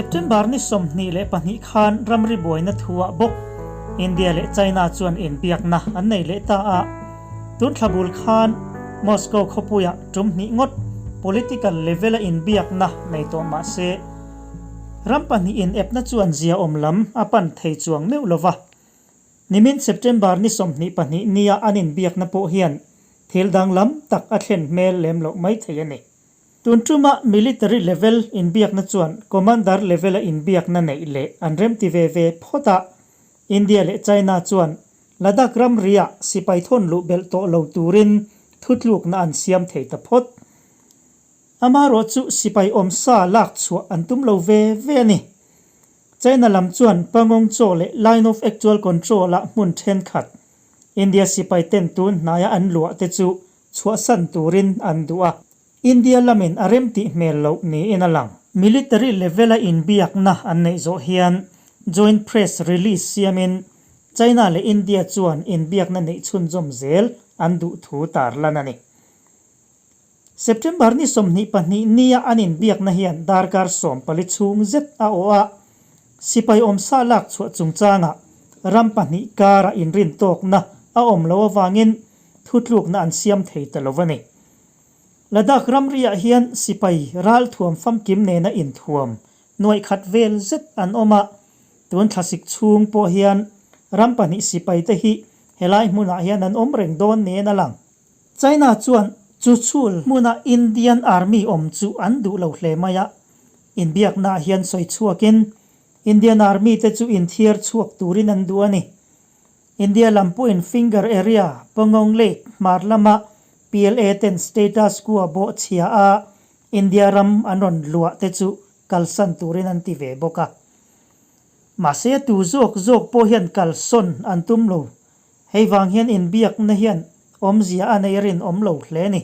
September ni 22 khan ramri buaina thu ah bawk India leh China chuan inbiakna an nei leh ta a. Tun thla bul khan Moscow khawpuiah tum hnih ngawt political level a inbiakna nei tawh mah se, ram pahnih inepna chuan ziaawm lam a pan thei chuang meuh lo va. Nimin September ni 22 nia an inbiakna pawh hian thil danglam tak a thlen hmel lem loh mai thei a ni. Tun tuma military level inbiakna chuan commander level a inbiakna neih leh an remti ve ve phawt a, India leh China chuan Ladakh ramriah sipai thawn luh belh tawh lo turin thutlukna an siam thei ta phawt. Amaherawh chu sipai awmsa lak chhuah an tum lo ve ve a ni. China lam chuan Pangong Chaw leh Line of Actual Control ah hmun thenkhat India sipai ten tun hnaia an luah te chu chhuahsan turin an duh a, India lamin a remtih hmel loh niin a lang. Military level-a inbiakna an neih zawh hian joint press release siamin China leh India chuan inbiakna neih chhunzawm zel an duh thu tarlan a ni. September ni 22 nia an inbiakna hian darkar 14 chhung zet a awh a, sipai awmsa lak chhuah chungchangah ram pahnih kara inrintawkna a awm loh avangin thutlukna an siam thei ta lo a ni. Ladakh ramriah hian sipai ralthuam famkim nena inthuam nuaih khat vel zet an awm a, tun thlasik chhung pawh hian ram pahnih sipai te hi helai hmunah hian an awm reng dawn niin a lang. China chuan chu chhul hmuna Indian Army awm chu an duh lo hle mai a, inbiaknaah hian sawi chhuakin Indian Army te chu inthiar chhuak turin an duh a ni. India lam pawhin Finger Area, Pangong Lake hmar lama PLA ten status quo bawh chhia a India ram an rawn luah te chu kalsan turin an ti ve bawk a. Mahse tu zawk zawk pawh hian kalsawn an tum lo. Hei vang hian inbiakna hian awmzia a nei rinawm lo hle ni.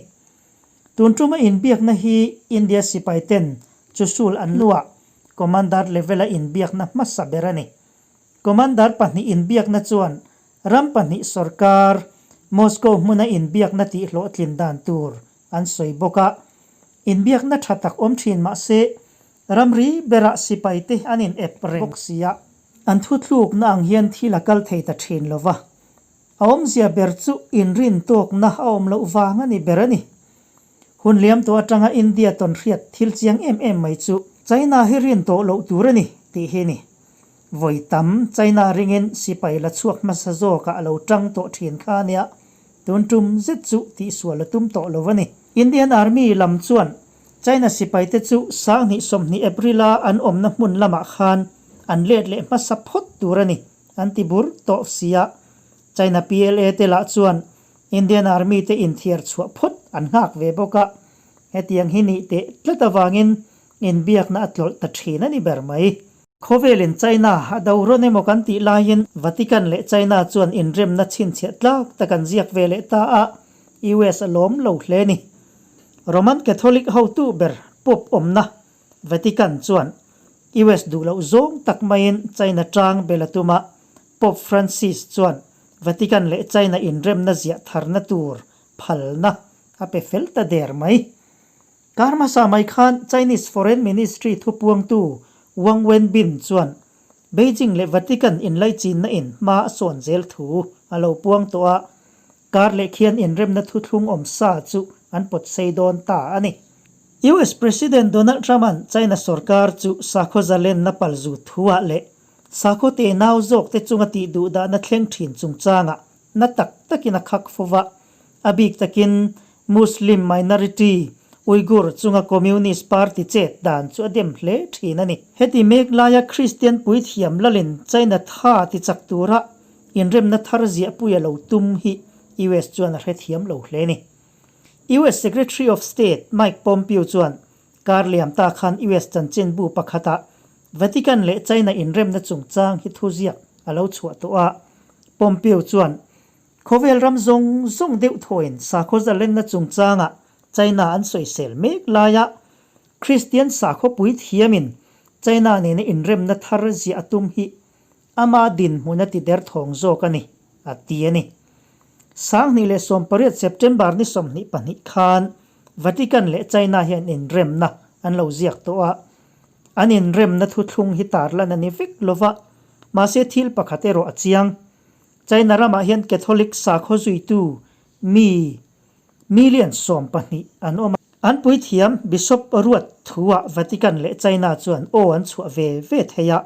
Tun tuma inbiakna hi India sipai ten chusul an luah Commander level a inbiakna hmasa ber a ni. Commander pahnih inbiakna chuan ram pahnih sorkar Moscow hmuna inbiakna tihhlawhtlin dan tur an sawi bawk a. Inbiakna tha tak awm thin mah se ramri berah sipai te an in ep reng bawk si a. An thuthlukna ang hian thil a kal thei ta thin lo va, a awmzia ber chu inrin tawkna a awm loh vang a ni ber a ni. Hun liam tawh atanga India tawn hriat thil chiang em em mai chu China hi rin tawh loh tur a ni tih hi a ni. Vawi tam China ringin sipai la chhuak hmasa zawkah a lo tang tawh thin kha a nia, tun tum zet chu tihsual a tum tawh lo a ni. Indian Army lam chuan China sipaite chu 2020 April-a an awmna hmun lamah khan an let leh hmasa phawt tur a ni, an ti bur tawh si a. China PLA te lah chuan Indian Army te inthiar chhuah phawt an nghak ve bawk a, hetiang hi nih teh tlat avangin inbiakna a tlawlh ta thin a ni ber mai. Khawvelin China a do rawn emaw kan tih laiin Vatican leh China chuan inremna chhinchhiah tlak tak an ziak ve leh ta a, US a lawm lo hle ni. Roman Catholic hotu ber Pope awmna Vatican chuan US duh loh zawng tak maiin China tang bel a tum a, Pope Francis chuan Vatican leh China inremna ziah tharna tur phalna a pe fel ta der mai. Kar hmasa mai khan Chinese Foreign Ministry thupuangtu Wang Wenbin chuan Beijing leh Vatican inlaichinna in hma a sawn zel thu a lo puang tawh a, kar leh khian inremna thuthlung awm sa chu an pawt sei dawn ta a ni. US President Donald Trump-a'n China sorkar chu sakhaw zalenna palzu thuah leh sakhaw tenau zawkte chunga tihduhdahna thleng thin chungchangah na tak takin a khak fo va, a bik takin Muslim minority Uyghur chunga Communist Party chet dan chu a dem hle thin a ni. Heti mek laia Kristian puithiam lalin China tha ti chak tura inremna thar ziahpui a lo tum hi US chuan a hrethiam lo hle a ni. US Secretary of State Mike Pompeo chuan kar liam ta khan US chanchinbu pakhatah Vatican leh China inremna chungchang hi thuziak a lo chhuah tawh a. Pompeo chuan Khawvel ram zawng zawng deuh thawiin sakhaw zalenna chungchangah China an sawisel mek laia Kristian sakhaw puithiamin China nena inremna thar ziah a tum hi ama dinhmun a ti derthawng zawk a ni, a ti a ni. 2018 September ni 22 khan Vatican leh China hian inremna an lo ziak tawh a. An inremna thuthlung hi tarlan a ni vek lova, mahse thil pakhat erawh a chiang. China ramah hian Catholic sakhaw zuitu mi million 12 an awm a. An puithiam Bishop Ruat thuah Vatican leh China chuan aw an chhuah ve ve thei a,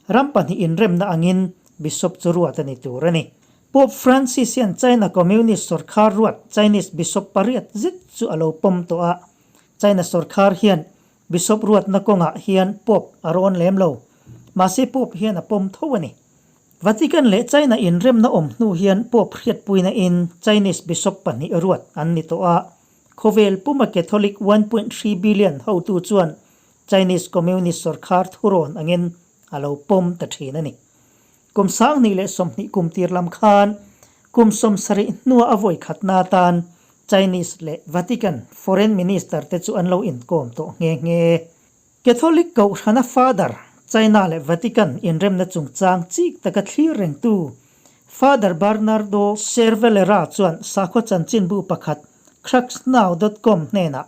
ram pahnih inremna angin Bishop chu ruat a ni tur a ni. Pope Francis hian China Communist sawrkhar ruat Chinese Bishop pariat zet chu a lo pawm tawh a, China sawrkhar hian Bishop ruatna kawngah hian Pope a rawn lem lo. Mahse Pope hian a pawm tho a ni. Vatican leh China inremna awm hnu hian Pope hriatpuina in Chinese Bishop pahnih ruat an ni tawh a. Khawvel puma Catholic 1.3 billion hotu chuan Chinese Communist sawrkhar thurawn angin a lo pawm ta thin a ni. Kum 2020 kum tir lam khan kum 70 hnua a vawi khatna atan Chinese leh Vatican Foreign Minister te chu an lo inkawm tawh nghe nghe. Catholic Kohhrana Father, China leh Vatican inremna chungchang chik taka thlir rengtu Father Bernardo Cervellera chuan sakhaw chanchinbu pakhat Cruxnow dot com hnenah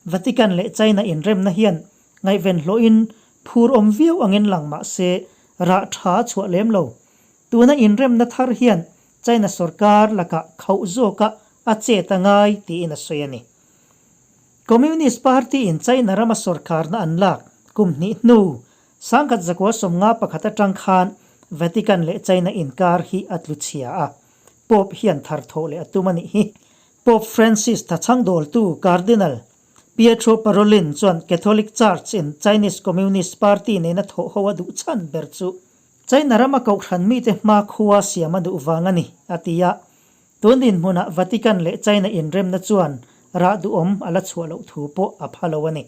Vatican leh China inremna hian ngaihven hlawhin phur awm viau angin lang mah se rah tha a chhuah lem lo. Tuna inremna thar hian China sorkar lakah khauh zawka a chet a ngai tiin a sawi a ni. Communist Party in China rama sorkarna an lak kum hnih hnu 1951 atang khan Vatican leh China inkar hi a tlu chhia a, Pope hian thar thawh leh a tum a nih hi. Pope Francis thachhang dawltu Cardinal Pietro Parolin chuan Catholic Church in Chinese Communist Party nena thawh ho a duh chhan ber chu China rama kohhran mite hmakhua siam a duh vang a ni, a ti a. Tun dinhmunah Vatican leh China inremna chuan rah duhawm a la chhuah loh thu pawh a pha lo a ni.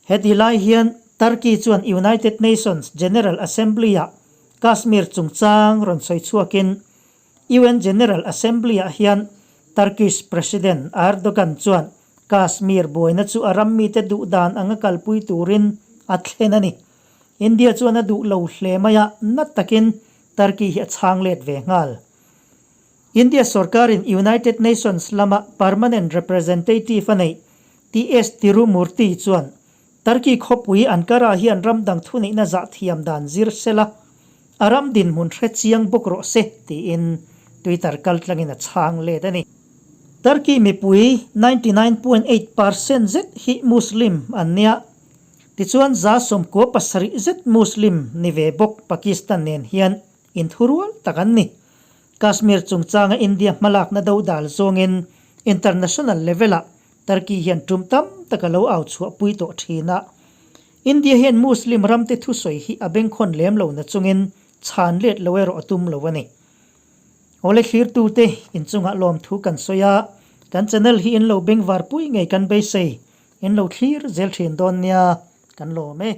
Heti lai hian Turkey chuan United Nations General Assembly-ah Kashmir chungchang rawn sawi chhuakin UN General Assembly-ah hian Turkish President Erdogan chuan Kashmir buaina chu a ram mite duh dan anga kalpui turin a thlen a ni. India chuan a duh lo hle mai a, na takin Turkey hi a chhang let ve nghal. India sorkarin United Nations lama Permanent Representative a neih TS Tirumurti chuan Turkey khawpui Ankara hian ram dang thuneihna zah thiam dan zir sela, a ram dinhmun hre chiang bawk rawh se tiin Twitter kaltlangin a chhang let a ni. Turkey mipui 99.8% zet hi Muslim an nia. Tichuan 97 zet Muslim ni ve bawk Pakistan nen hian inthurual tak an ni. Kashmir chungchanga India hmalakna do dal zawngin international level-ah Turkey hian tum tam tak a lo au chhuahpui tawh thin a. India hian Muslim ramte thusawi hi a bengkhawn lem lo na chungin chhan let lo erawh a tum lo a ni. Awle thlirtute inchungah lawmthu kan sawi a, kan channel hi in lo bengvarpui ngei kan beisei, in lo thlir zel thin dawn nia, kan lawm e.